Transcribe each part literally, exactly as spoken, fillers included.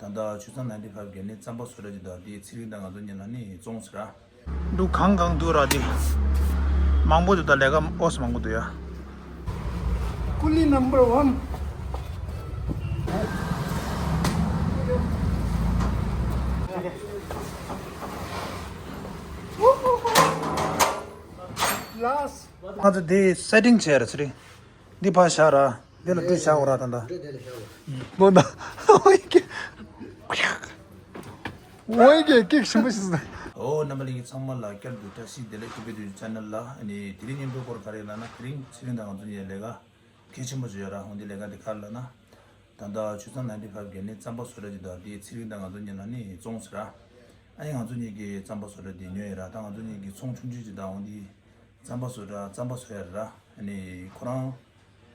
ད་ལྟ་ཆུ་ཚང་ནའིན་ཊི་ཕའིབ་གི་ནི་རྩམ་པ་བཟོ་གྲྭ་ཅིག་དང་དེའི་ཚེ་རིང་དང་ང་ཚོ་གཉིས་ལ་ནི་བཙོང་ཟེར་ར། འདུག་གང་གང་འདུག་ར་དེ། མང་པོ་འདུག་ད་ལས་ཀ་ཨོ་སི་མང་པོ་འདུག་ཡ། ཀུ་ལི་number one. Last. ང་ཚོ་དེ་སེ་ཊིང་བྱས་ར་ཚེ་རིང་། འདི་ཕར་བཞག་ར། འདི་ལ་འདི་བཞག་འོ་ར་ད་ད། འདི་འདི་ལ་བཞག་འོ། ལོ་ད། ཨོའི་ཀེ། ཨོའི་ཀེ་ཀིག་ཞིམ་པོ་ཞིག་ཟ། ཨོ་རྣམ་པ་ལྷན་རྒྱས་ཚང་མ་ལ་བསྐྱར་དུ་བཀྲ་ཤིས་བདེ་ལེགས། ཊི་བི་དུ་ཆེ་ནལ་ལ་ཨ་ནི་དེ་རིང་བརྙན་ཐུང་སྐོར་ག་རེ་ལབ་ན། དེ་རིང་ཚེ་རིང་དང་ང་ཚོ་གཉིས་ལས་ཀ་གལ་ཆེན་པོ་ཞིག་ཡོད་ར། འོ་འདི་ལས་ཀ་འདི་ག་རེ་ལབ་ན། ད་ལྟ་ཆུ་ཚང་ནའིན་ཊི་ཕའིབ་གི་ནི་རྩམ་པ་བཟོ་གྲྭ་ཅིག་དང་དེའི་ཚེ་རིང་དང་ང་ཚོ་གཉིས་ལ་ནི་བཙོང་ཟེར་ར། ཨ་ནི་ང་ཚོ་གཉིས་ཀྱིས་རྩམ་པ་བཟོ་གྲྭ་འདི་ཉོས་ཡོད་ར། ད་ང་ཚོ་གཉིས་ཀྱི་ཚོང་ཆུང་ཆུང་ཅིག་དང་འོ་འདི། རྩམ་པ་བཟོ་གྲྭ་རྩམ་པ་བཟོ་ཡ་རེད་ར། ཨ་ནི་ཁོ་རང་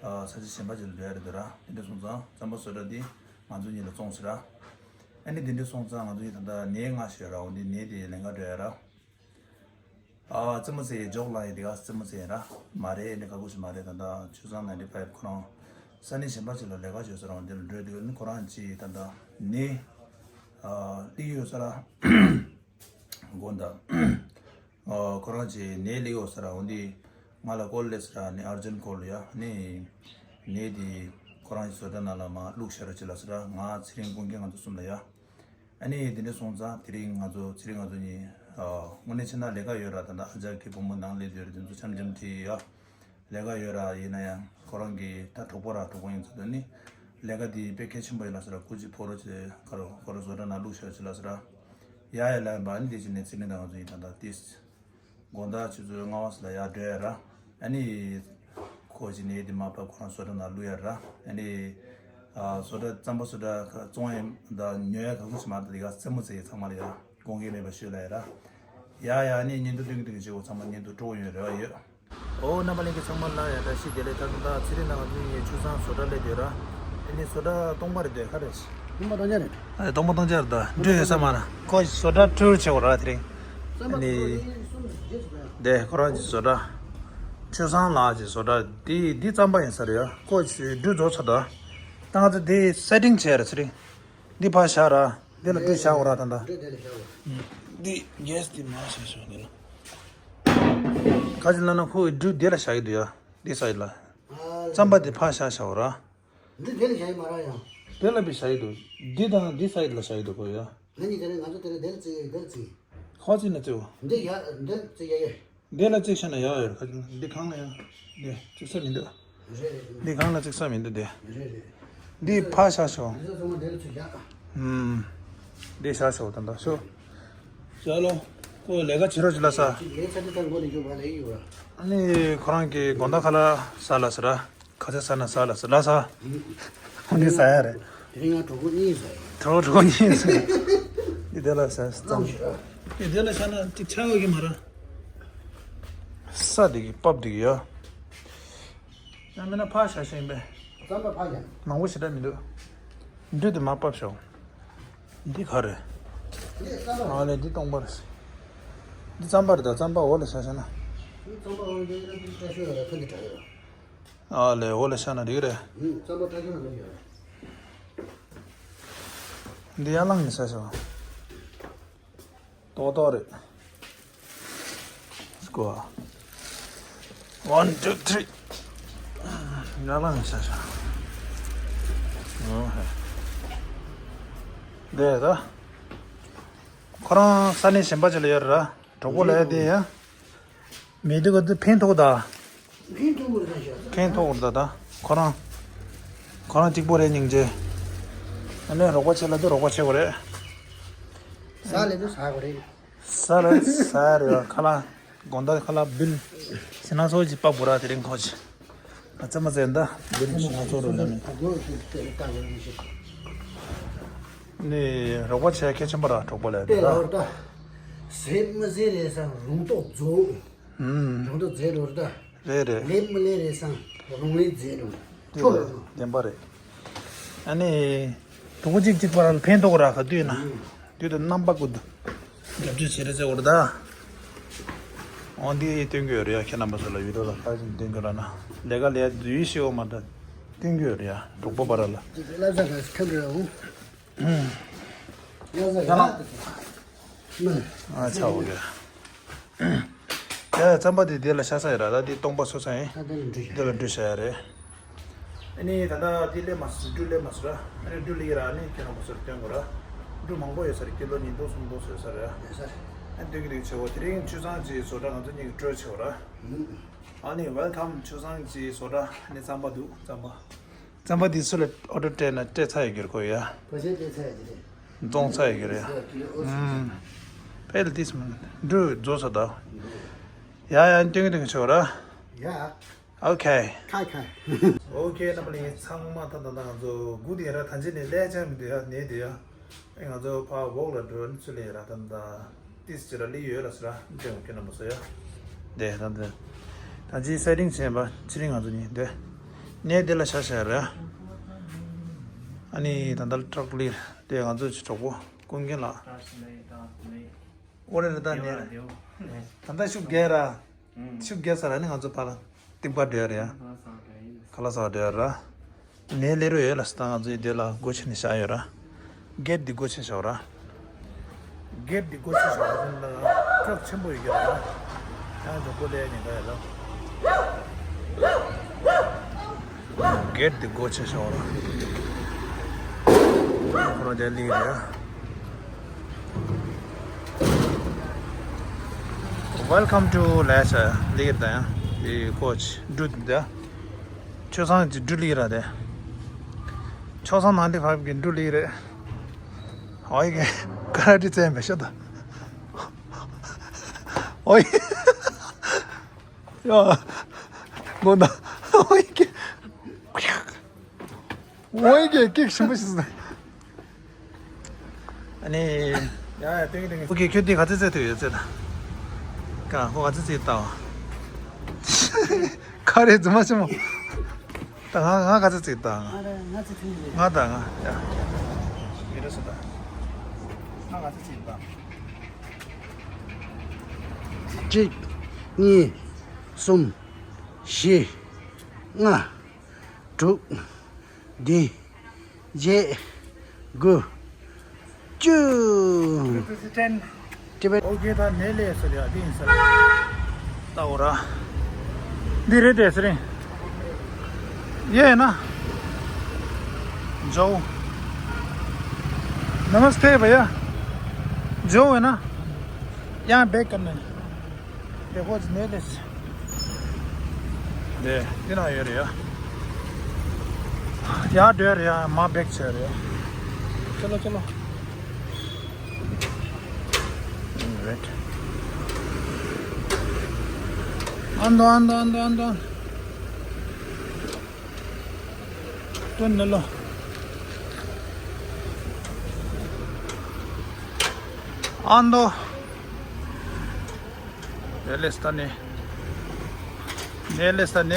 ཨ་ས་ཆ་གཞན་པ་ཅིག་ལ་འགྲོ་ཡ་རེད་འདུག་ར། དེ་འདྲ་སོང་ཙང་རྩམ་པ་བཟོ་གྲྭ་འདི་ང་ཚོ་གཉིས་ལ་བཙོང་ཟེར་ར། ཨ་ནི་དེ་འདྲ་སོང་ཙང་ང་ཚོ་གཉིས་ད་ལྟ་ནས་ལྔ་ཞིག་ཡོད་ར། འོ་འདི་ནས་དེ་ལེན་ག་འགྲོ་ཡ་ར། ཨ་རྩེད་མོ་རྩེ་ཡའི་འཇོག་ལ་ཡི་དེ་ག་རྩེད་མོ་རྩེ་ཡ་ར། མ་རེད་ཨ་ནི་ཁག་པོ་ཞིག་མ་རེད། ད་ལྟ་ཆུ་ཚང་ནའིན་ཊི་ཕའིབ་ཁོ་རང་ས་གནས་གཞན་པ་ཅིག་ལ་ལས་ཀ་བྱེད་ས་ར། འོ་འདི་ལ་འགྲོ་དུས་ཨ་ནི་ཁོ་རང་གིས་ད་ལྟ་ནས་ཨ་སླེབས་ཡོད་ས་ར། དགོངས་དག་ཨོ། ཁོ་རང་གིས་ནས་སླེབས་ཡོད་ས་ར། འོ་འདི་ང་ལ་ཀོལ་སླེབས་ས་ར། ནས་ཨར་ཇེན་ཀོལ་ཡ། ནས་ནས་དེ་ཁོ་རང་གི་བཟོ་གྲྭ་ནང་ལ་མར་བླུགས་ཤོག་ར་ཅིག་ལབ་ས་ར། ང་ཚེ་རིང་ཀུན་མཁྱེན་ང་ཚོ་གསུམ་ལ་ཡ། ཨ་ནི་དེ་འདྲ་སོང་ཙང་དེ་རིང་ང་ཚོ་ཚེ་རིང་ང་ཚོ་གཉིས་ཨོ་དངོས་གནས་བྱས་ན་ལས་ཀ་ཡོད་ར། ད་ལྟ་ཨ་ཅག་གི་བུ་མོ་ནང་སླེབས་ཡོད་ར། དེ་ཚོ་འཆམ་འཆམ་ཁྲིད་ཡ། ལས་ཀ་ཡོད་ར། ཡིན་ན་ཡང་ཁོ་རང་གི་ད་གྲོགས་པོ་ར། གྲོགས་པོ་ཡིན་ཚོད་དུ་ནི་ལས་ཀ་དེ་དཔེ་གལ་ཆེན་པོ་ཡིན་ལབ་ས་ར། སྐུ་མཁྱེན་ཕོ་རོག་ཅིག་ཁ་རོག་ཁོ་རང་བཟོ་གྲྭ་ནང་བླུགས་ཤོག་ཅིག་ལབ་ས་ར། ཡ་ཡ་ལབ་ཡིན་པ། ཨ་ནི་དེ་བྱས་ནས་ཚེ་རིང་དང་ང་ཚོ་གཉིས་ད་ལྟ་ཏིས་དགོང་དག་ཆུ་ཚོད་ལྔ་པ་ཙམ་ལ་ཡར་འགྲོ་ཡ་ར། ཨ་ནི་ཁོ་གཅིག་ནས་དེ་མར་ཕབ་ཁོ་རང་བཟོ་གྲྭ་ནང་བླུགས་ཡ་ར། ཨ་ནི་ཨ་བཟོ་གྲྭ་རྩམ་པ་བཟོ་གྲྭ་བཙོང་ཡ་དང་ཉོ་ཡ་གང་ཞིག་མ་གཏོགས་དེ་ག་རྩེད་མོ་རྩེ་ཡ་ཚང་མ་ལ་ཡ་དགོངས་འགལ་མེད་པ་ཞུ་ལབ་ཡ་ར། ཡ་ཡ། ཨ་ནི་བརྙན་ཐུང་སྟོན་གྱི་སྟོན་གྱི་བྱེད་སྒོ་ཚང་མ་བརྙན་ཐུང་སྤྲོ་བོ་ཡོད་རེ་བ་ཡོད། ཨོ་རྣམ་པ་ལྷན་རྒྱས་ཚང་མ་ལ་ཡ་བཀྲ་ཤིས་བདེ་ལེགས། ད་ལྟ་ཚེ་རིང་དང་ང་ཚོ་གཉིས་ཆུ་ཚང་བཟོ་གྲྭ་སླེབས་ཡོད་ར། ཨ་ནི་བཟོ་གྲྭ་སྟོང་པ་རེད་འདོད་ག་རེ་རེད། སྟོང་པ་སྟོང་ཆ་རེད། ཨ་ནི་སྟོང་པ་སྟོང་ཆ་རེད། ད་འགྲོ་ཡོད་ས་མ་ར། ཁོ་བཟོ་གྲྭ་ཊུར་བྱེད་དགོས་ར་དེ་རིང་། ཨ་ནི་དེ་ཁོ་རང་གི་བཟོ་གྲྭ། ཆུ་ཚང་ལགས་ཀྱི་བཟོ་གྲྭ་དེ་འདི་རྩམ་པ་ཡིན་ས་རེད་ཡ། ཁོ་འགྲོ་རྫོགས་ཚར་ད། ད་ང་ཚོ་དེ་སེ་ཊིང་བྱས་ར་ཚེ་རིང་། འདི་ཕར་བཞག་ར། འདི་ལ་འདི་བཞག་འོ་ར་ད་ད། འདི་གེ་སི་འདི་མར་བཞག་ཤོག་འདི་ལ། ག་ཅི་ལབ་ན་ཁོ་འགྲོ་འདི་ལ་བཞག་གི་འདུག་ཡ། འདི་སའིཌ་ལ། རྩམ་པ་འདི་ཕར་བཞག་བཞག་འོ་ར། འདི་འདི་ལ་བཞག་ཡི་མ་ར་ཡ། འདི་ལ་བི་བཞག་གི་འདུག་འདི་དང་འདི་སའིཌ་ལ་བཞག་གི་འདུག་ཁོ་ཡ། ང་གཉིས་དེ་ནས་ང་ཚོ་དེ་ནས་འདི་ལ་བརྩི་འདི་ལ་བརྩི། ཁོ་བརྩིས་ན་བརྩིའོ། འདི་ཡ་འདི་ལ་བརྩི་ཡ་ཡ། འདི་ལ་བརྩིས་ཤ་ན་ཡག་ཡོད་རེད། ཁ་ཅིག་འདི་གང་ལ་ཡང་འདི་བརྩིགས་ས་མི་འདུག་རེད་རེད། འདི་གང་ལ་བརྩིགས་ས་མི་འདུག་འདི། རེད་རེད། འདི་ཕར་བཞག་ཤོག་འདི་ཚོ་ཚང་མ་འདི་ལ་བརྩིགས་བཞག་ཨུམ། འདི་བཞག་ཤོག་ད་ལྟ་ཤོག་ཅ་ལོ། ཁོ་ལས་ཀ་བྱེད་རོགས་བྱེད་ལ་ས། ཅིག་ལས་ཚ་འདི་ལྟར་མགོ་ནས་འཇོག་པ་ལས་ཡོད་ར། ཨ་ནི་ཁོ་རང་གི་དགོང་དག་ཁ་ལག་ཟ་ལ་ཟེར་ར། ག་ཚོད་ཟ་ན་ཟ་ལ་ཟེར་ལ་ས། ཨུམ། ཁོ་འདི་ཟ་ཡ་རེད། དེ་རིང་ང་གྲོགས་པོ་གཉིས་ཟ་ཡ། གྲོགས་གྲོགས་གཉིས་ཟ་ཡ། འདི་དེ་ལ་ཟ་ཙམ། ཨེ་དེ་ལ་ཤ་ན་ཅིག་ཆགས་ཡོད་ཀྱི་མ་རེད། ས་འདི་གི་པབ་འདི་གི་ཡོད། ཡང་མིན་ན་ཕར་བཞག་ཤེས་པས། རྩམ་པ་ཕར་བཞག་མང་པོ་ཞེ་དྲག་མི་འདུག་འདི་དེ་མར་ཕབ་ཤོག་འདི་ག་རེད། འདི་རྩམ་པ་རེད། ཨ་ལས་འདི་སྟོང་པ་རེད། འདི་རྩམ་པ་རེད་ད། རྩམ་པ་འོག་ལ་བཞག་ཤེས་ན། འདི་རྩམ་པ་འོག་ལ་འདི་ལ་འདི་བཀྲ་ཤིས་ཡོད་རེད། ཁ་འདི་དྲག་ཡོད་རེད། ཨ་ལས་འོག་ལ་བཞག་ན་འགྲིག་རེད། འདི་རྩམ་པ་བཀྲ་ཤིས་ལ་འགྲིག་ཡོད་རེད། འདི་ཡར་ལངས་ནས་བཞག་ཤོག་ཏོག་ཏོག་རེད། སྐོར། One, two, three. ཡར་ལངས་ཤག་ཤག་ཨོ་ཧེ། འདི་ད། ཁོ་རང་ས་གནས་གཞན་པ་ཅིག་ལ་ཡོད་རེད། གྲོགས་པོ་ལ་ཡ་དེ་ཡ། མི་འདུག་ག་འདི་ཕན་ཐོགས་ད། ཕན་ཐོགས་པར་ལྟ་ཤག་ཕན་ཐོགས་པར་ལྟ་ད། ཁོ་རང་། ཁོ་རང་གཅིག་པོ་རེད་སྙིང་རྗེ། ཨ་ནི་རོགས་པ་བྱེད་ལ་དུ་རོགས་པ་བྱེད་དགོས་རེད། ཟ་ལེ་དུ་ཟ་དགོས་རེད། ཟ་ལེ་ཟ་རེད་བ་ཁ་ལག་དགོང་དག་ཁ་ལག་བིལ། ཕྱི་ནང་སོགས་ཀྱི་པགས་བུ་ར་དེ་རིང་ཁོ་ཆེ། ཨ་ཙི་མ་ཟེར་ད་བིལ་ཕྱི་ནང་སོགས་རུ་ལ་ནི། ནི་རོགས་པ་བྱེད་གལ་ཆེན་པོ་ར་གྲོགས་པོ་ལ་དེ་ར། ཟེར་མི་ཟེར་རེད་ས་རུང་ཏོག་རྫོགས། ཨུམ། རང་དུ་རྫས་རོར་ད། རེད་རེད། ལེབ་མི་ལེ་རེ་སང་། རོང་རེ་རྫས་རོ། དེ་ཆོ་རེད་རོ། བདེན་པ་རེད། ཨ་ནི། གྲོགས་པོ་གཅིག་གཅིག་པ་ར་ལ་ཕན་ཐོགས་ར་ག་དུས་ན། ཨུམ། དུས་དུ་རྣམ་པ་ཀུན་ཏུ། རྒྱབ་སྐྱོར་བྱེད་རེ་རྩེ་བོར་ད། འོ་འདི་སྟོན་གྱི་ཡོད་རེད་ཡ། ཁྱེད་རྣམ་པ་ཚོ་ལ་ཡུལ་དུ་ལ་ཁ་ཅིག་སྟོན་གྱི་ར་ན། ལས་ཀ་ལས་དུས་ཤེས་འོ་མ་ད། སྟོན་གྱི་ཡོད་རེད་ཡ། གྲོགས་པོ་པ་ར་ལ། དེ་ལ་ཟ་ག་ཁམ་རེ་འོང་། ཨུམ། ཡ་ལ། ཨ་ཚ་འོ་གི། ཡ་རྩམ་པ་དེ་དེ་ལ་ཤ་ས་ཡ་ར། ད་དེ་སྟོང་པ་སོ་ས་ཡིན། ད་དེ་ལ་འགྲོ་ཤ། དེ་ལ་འགྲོ་ཤ་ཡ་རེད། ཨ་ནི་ད་ལྟ་དེ་ལས་མ་སུ་འགྲོ་ལས་མ་སུ་ར། ཨ་ནི་འགྲོ་ལི་ར། ཨ་ནི་ཁྱེད་རང་མ་སུ་ར་སྟོན་གོ་ར། འགྲོ་མང་པོ་ཡོད་ས་རེད། ཀི་ལོ་ཉིས་སྟོང་སུམ་སྟོང་ཡོད་ས་རེད། ཡོད་ས་རེད། ཨ་ནི་སྟོན་གི་རིགས་ཆེ་བོ་དེ་རིང་ཆུ་ཚང་ཅི་བཟོ་གྲྭ་ང་ཚོ་གཉིས་ཀྱི་སྤྲོད་ཆེ་བོ་ར། ཨ་ནི་ཝེལ་ཀམ་ཆུ་ཚང་ཅི་བཟོ་གྲྭ། ཨ་ནི་རྩམ་པ་འདུག་རྩམ་པ། རྩམ་པ་འདི་ཚོ་ལ་ཨོ་ཌར་སྤྲད་ན་སྤྲད་ཚར་ཡོད་ཀྱི་རེད་ཁོ་ཡ། བོད་ཆས་སྤྲད་ཚར་ཡོད་ཀྱི་རེད། བཙོང་ཚར་ཡོད་ཀྱི་རེད། ཨུམ། ཕལ་ཏིས་མ་འགྲུ་རྫོགས་སོ་ད། ཡ་ཡ་སྟོན་གི་སྟོན་གི་ཆོག་ར། ཡ། ཨོ་ཁེ། ཁ་ཁ། ཨོ་ཁེ། རྣམ་པ་ལྷན་རྒྱས་ཚང་མ་ད་ད་ད་ང་ཚོ་སྒུག་བསྡད་ཡ་ར། ད་ཅི་ནས་ལས་ཅང་མི་འདུག་ཡ། ནས་འདུག་ཡ། ཨེ་ང་ཚོ་ཕར་ཝོག་ལ་འགྲོ་ནི་ཚུར་ལ་ཡ་ར། ད་ད། ཏིས་ཅི་ར་ལི་ཡོད་ལ་སི་ར། འདྲེ་འོ་ཁེ་ན་མ་སོ་ཡ། དེ་ད་དེ། ད་ཅི་སེ་ཊིང་བྱས་པ་ཕྱི་རིང་ང་ཚོ་གཉིས་དེ། ནས་དེ་ལ་ཤ་ཤ་ར། ཨ་ནི་ད་ད་ལ་ཊག་ལི་དེ་ང་ཚོ་ཅི་གྲོགས་པོ་ཀུན་མཁྱེན་ལགས། ཨོ་རེད་རེད། ད་ནས་ད་ད་ཤུགས་རྒྱས་ར། ཤུགས་རྒྱས་ས་ར། ནི་ང་ཚོ་ཕར་ལ་སྟེང་པ་འགྲོ་ཡ་རེད་ཡ། ཁ་ལག་ཟ་བ་འགྲོ་ཡ་ར། ནས་ལས་རོགས་ཡོད་ལ་སི། ད་ང་ཚོའི་དེ་ལ་སྒོ་ཕྱེ་ནས་བཞག་ཡོད་ར། གེ་ཊི་འདི་སྒོ་ཕྱེ་བཞག་ར། གེ་ཊི་འདི་སྒོ་ཕྱེ་བཞག་ར། ཁག་ཆེན་པོ་ཡོད་ཀྱི་ར། ཡང་འགྲོ་སྒོ་ལས་ཉེན་ཁ་ཡོད་ལ། གེ་ཊི་འདི་སྒོ་ཕྱེ་བཞག་ར། ཁོ་རང་དེ་ལི་རེད་ཡ། Welcome to Lesha. ལིག་དང་ཡང་དེ་ཀོ་ཆི་འགྲུ་དེ་ཆོས་ཚང་གི་འགྲུ་ལིག་ར། དེ་ཆོས་ཚང་ནང་དེ་ཕབ་ཀྱི་འགྲུ་ལིག་རེད། ཨོ་ཡི་གེ་ཀ་ར་ཏི་རྩེན་པའི་ཤ་ད། ཨོ་ཡི་ཡ། མགོ་ན། ཨོ་ཡི་གེ་ཨོ་ཡི་གེ་ཀིག་ཞིམ་པོ་ཞིག་ཟ། ཨ་ནི། ཡ་ཡ་ཏིང་ཏིང་། ཨོ་ཁེ། ཁྱོད་དེ་ག་ཚོད་བཙལ་ཐུབ་ཡོད་ཚེ་ད། ཀ་ཁོ་ག་ཚོད་བཙལ་ད་བ། ཁ་རེ་རྫུན་མ་ཆེན་མོ། ད་ང་ང་ག་ཚོད་བཙལ་ད་ང་། ང་རེ་ང་ཚོད་ཐུབ་ཡོད། ང་ད་ང་ཡ། ཡོད་རེད་སོ་ད། ང་ག་ཚོད་བཙལ་ད། གཅིག་གཉིས། གསུམ། བཞི། ལྔ། དྲུག་བདུན། བརྒྱད། དགུ། བཅུ། ཨོ་ཁེ། ད་ནས་ལས་ཟེར་ཡ་འདི་ཡིན་ཟེར། ལྟ་འོ་ར། འདི་རེད་དེ་ཟེར་རིང་། ཡེ་ན། ཇོ། नमस्ते भैया। जो है ना, यहाँ बैक करना है। देखो जी, नहीं दे। दे, दिन आयो रे यार। यार, डर यार, माँ बैक से रे। चलो, चलो। वेट। आंदो, आंदो, आंदो, आंदो। ཏོན་ནེ་ལོ། ཨ་མདོ། དེ་ལས་ས་ནས། དེ་ལས་ས་ནས།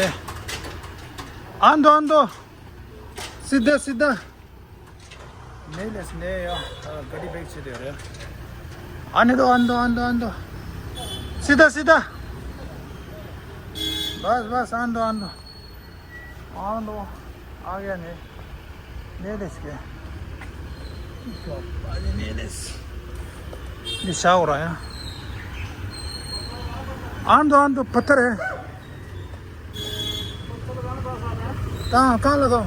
ཨ་མདོ་ཨ་མདོ། སི་དྷ་སི་དྷ། དེ་ལས་ནས་ཡ། ག་ཌི་བེག་ཆེ་དེ་རེད། ཨ་ནི་དོ་ཨ་མདོ་ཨ་མདོ་ཨ་མདོ། སི་དྷ་སི་དྷ། बस बस ཨ་མདོ་ཨ་མདོ། ཨ་མདོ། ཨ་ག་ནས། ནས་ལས་ཀྱི། ཨ་ནི་ནས་ལས། འདི་ཤ་འོ་ར་ཡ། ཨ་མདོ་ཨ་མདོ་ཕ་ཐ་རེ། ད་གང་ལ་གང་།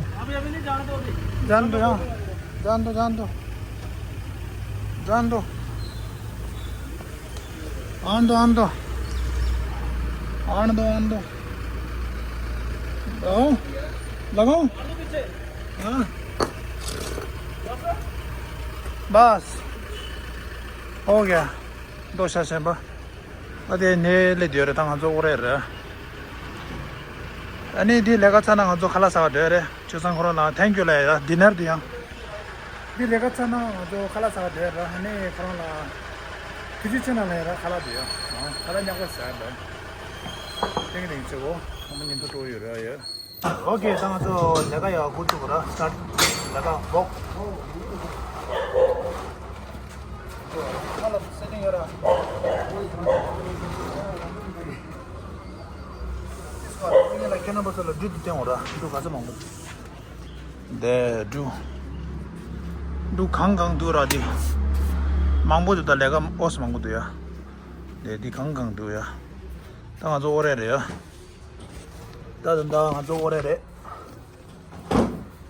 जान दो जान दो जान दो जान दो जान दो। आन दो, आन दो। आन दो, आन दो। लगाऊं? लगाऊं? हाँ। बस। हो गया। दो सौ से बा। ཨ་དེ་ནས་སླེབས་ཡོད་རེད། ད་ང་ཚོ་འོ་རེད་རེད། ཨ་ནི་འདི་ལས་ཀ་ཚར་ན་ང་ཚོ་ཁ་ལག་ཟ་བ་འགྲོ་ཡ་རེད། ཆུ་ཚང་ཁོ་རང་ལ་ཐེང་ཀྱུ་ལབ་ཡ། ཌི་ནར་འདི་ཡང་། འདི་ལས་ཀ་ཚར་ན་ང་ཚོ་ཁ་ལག་ཟ་བ་འགྲོ་ཡ་རེད། ཨ་ནི་ཁོ་རང་ལ་ཐུགས་རྗེ་ཆེ་གནང་ལབ་ཡ་རེད། ཁ་ལག་འདི་ཡང་ཁ་ལག་ཉག་པ་ཟ་ཡ་རེད། ཐེང་ཐེང་ཆེ་བོ་ཁོ་མོ་ཉིན་ཐོ་སྤྲོ་ཡོད་རེད་ཡ། ཨོ་ཁེ། ད་ང་ཚོ་ལས་ཀ་ཡག་འགོ་བཙུགས་ར། སི་ཊར་ཊི་ལས་ཀ་འགོ། ང་ལ་སེ་ཊིང་ཡོད་ར། ཁྱེད་རྣམ་པ་ཚོ་ལ་འབྲུ་འདི་སྟོན་འོང་ར། འབྲུ་ག་ཚོད་མང་པོ། དེ་འབྲུ། འབྲུ་གང་གང་འདུག་ར་འདི། མང་པོ་འདུག་ད་ལས་ཀ་ཨོ་སི་མང་པོ་འདུག་ཡ། དེ་འདི་གང་གང་འདུག་ཡ། ད་ང་ཚོ་ཨོ་རེད་རེད་ཡ། ད་ད་ད་ང་ཚོ་ཨོ་རེད་རེད།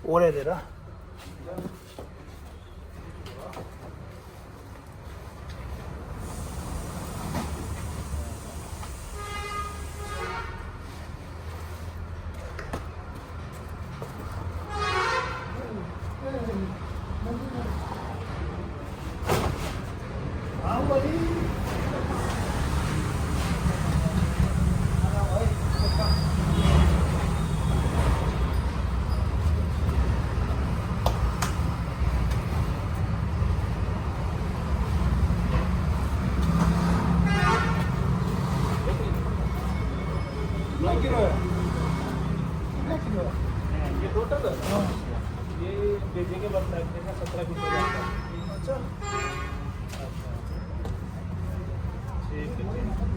ཨོ་རེད་རེད་ར། कितना किलो है? कितना किलो है? ये टोटल है? हाँ। ये भेजेंगे बस पैक करना, सत्रह किलो का। अच्छा। अच्छा। ठीक है, ठीक है।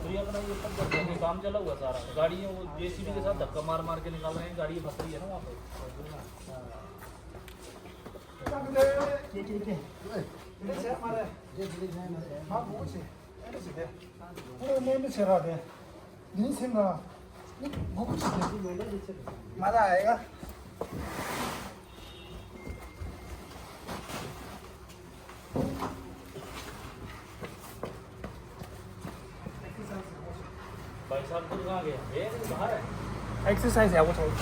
तो ये अपना ये सब करते हैं, काम चला हुआ सारा। गाड़ी है, वो जेसीबी के साथ धक्का मार मार के निकाल रहे हैं, गाड़ी फंस रही है ना वहाँ पे। हाँ। ये, ये, ये। ये, ये, ये। हाँ, वो से। ये से दे। वो मैं भी से रहा दे। नहीं से रहा। ये, वो कुछ दे। मजा आएगा। भाई साहब खुद कहाँ गए? ये बाहर है। एक्सरसाइज है वो थोड़ा।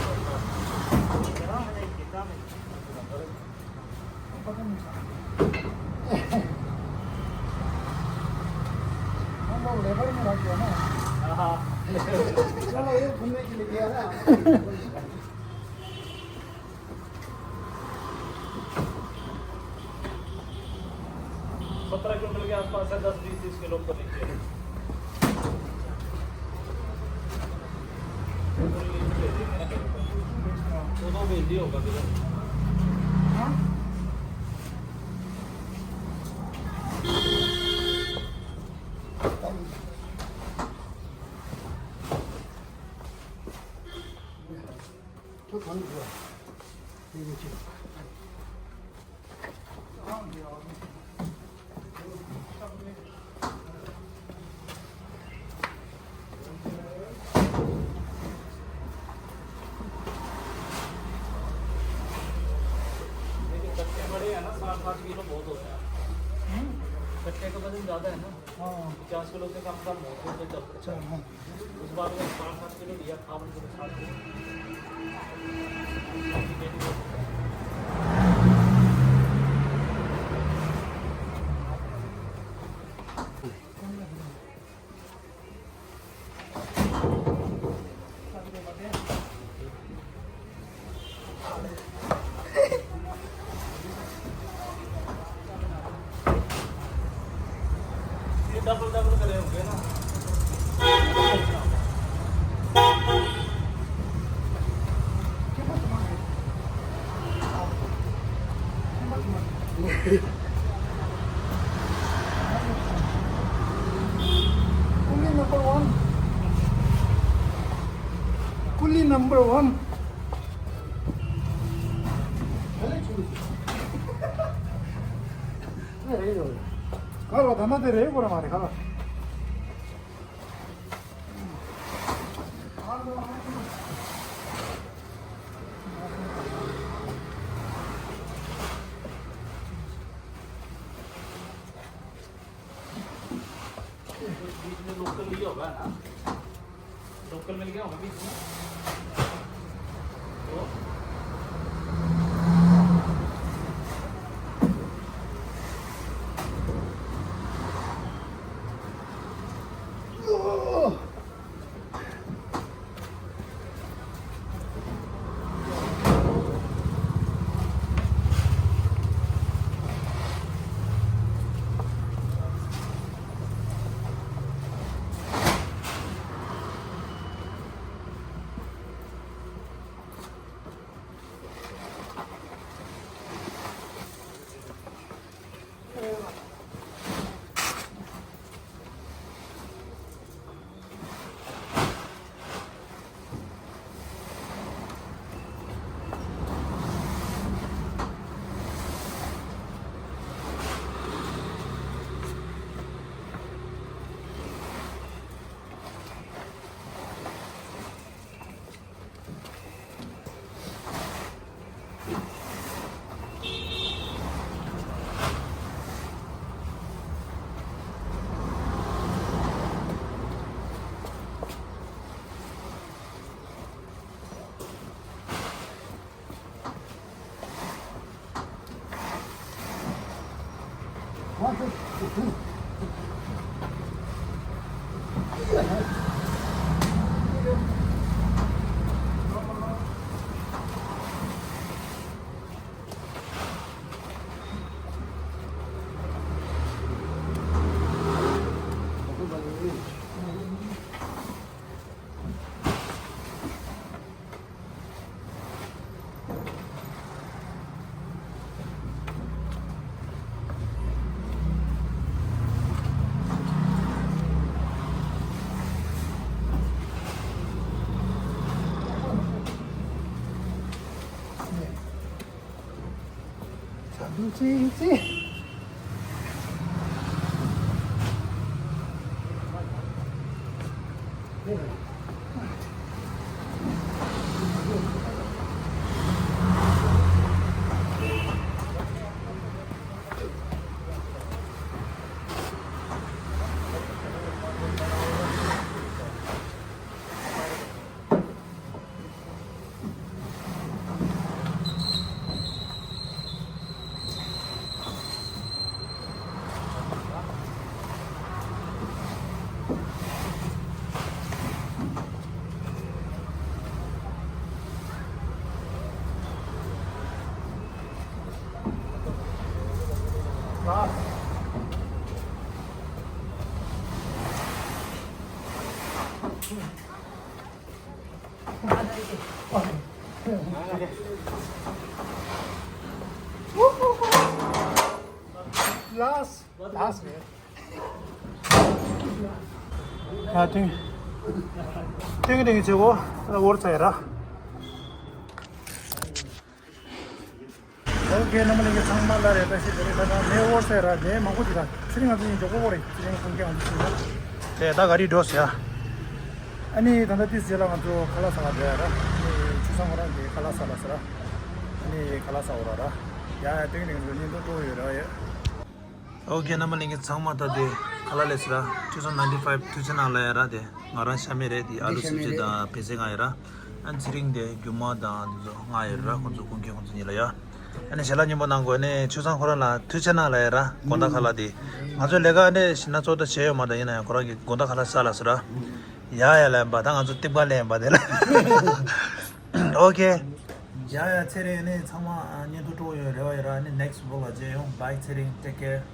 हम लोग लेबर में रख दिया ना। हाँ। चलो, ये घूमने के लिए गया ना। सत्रह क्विंटल के आसपास है, दस, बीस, तीस किलो ऊपर नीचे। वो तो भेज दिया होगा किधर। लेकिन कट्टे बड़े हैं ना, सात आठ किलो बहुत होता है। कट्टे का वजन ज़्यादा है ना। हाँ। पचास किलो से कम का मोटे से चलते हैं। अच्छा, हाँ। उस बार में पाँच सात किलो लिया था, उनको दिखा दिया। Number one. ག་ལ་ད་ལྟ་དེ་རེད་གོ་ར་མ་རེད་ག་ལ། बीच में लोकल लिया होगा ना। लोकल मिल गया होगा बीच में। तो ཚ་དུ་ཙི་ཙི། Last, last. ཡ་ཏིང་། ཏིང་ཏིང་བྱེད་གོ། འོར་ཚ་ཡ་ར། ཨོ་ཁེ། རྣམ་པ་ལྷན་རྒྱས་ཚང་མ་ལ་རེ་བཀྲ་ཤིས་བདེ་ལེགས། ད་ལྟ་མེ་འོར་ཚ་ཡ་ར་དེ་མང་པོ་ཅིག་ར། ཚེ་རིང་ང་ཚོ་གཉིས་མགྱོགས་པོ་པོ་རེད། ཚེ་རིང་ཁོང་ཁེ་ང་ཚོ་ཚུར་ར། དེ་ད་ག་རི་འགྲོ་ཟེར་ཡ། ཨ་ནི་ད་ལྟ་ཏིས་ཟེར་ལ་ང་ཚོ་ཁ་ལག་ཟ་ག་འགྲོ་ཡ་ར། ཨ་ནི་ཆུ་ཚང་ཁོ་རང་གི་ཁ་ལག་ཟ་ལ་ཟེར་ར། ཨ་ནི་ཁ་ལག་ཟ་འོ་ར་ར། ཡ་ཡ་ཏིང་ཏིང་ཚོ་བརྙན་ཐུང་སྤྲོ་ཡོད་ར་ཡ། ཨོ་ཁེ། རྣམ་པ་ལྷན་རྒྱས་ཚང་མ་ད་དེ་ཁ་ལག་ལས་སི་ར། ཁྲི་སྲོང་ninety five ཐུགས་རྗེ་གནང་ལ་ཡ་ར། དེ་ང་རང་ཤ་མེད་རེད། དེ་ཨ་ལུ་སིབ་ཅི་དང་བལ་ཚེ་ང་ཡ་ར། ཨ་ནི་ཚེ་རིང་དེ་རྒྱུ་མ་དང་དེ་ཚོ་ང་ཡ་ར། ཁོང་ཚོ་ཀུན་མཁྱེན་ཁོང་ཚོ་གཉིས་ལ་ཡ། ཨ་ནི་ཞལ་ལག་མཉེས་པོ་གནང་དགོས་ནས་ཆོས་བཟང་ཁོ་རང་ལ་ཐུགས་རྗེ་གནང་ལ་ཡ་ར། དགོང་དག་ཁ་ལག་དེ་ང་ཚོ་ལས་ཀ་ཨ་ནི་ཞིག་ན་ཚོགས་ད་བྱས་ཡོད་མ་ད། ཡིན་ན་ཡང་ཁོ་རང་གི་དགོང་དག་ཁ་ལག་ཟ་ལ་སི་ར། ཡ་ཡ་ལ་ཡ་འབའ་ད་ང་ཚོ་ཏིག་པ་ལ་ཡ་འབའ་དེ་ལ། ཨོ་ཁེ། ཡ་ཡ་ཚེ་རིང་ནི་ཚང་མ་བརྙན་ཐུང་སྤྲོ་ཡོད་རེ་བ་ཡོད་ར། ནི་next vlog ལ་མཇལ་ཡོང་། Bye ཚེ་རིང་། Take care།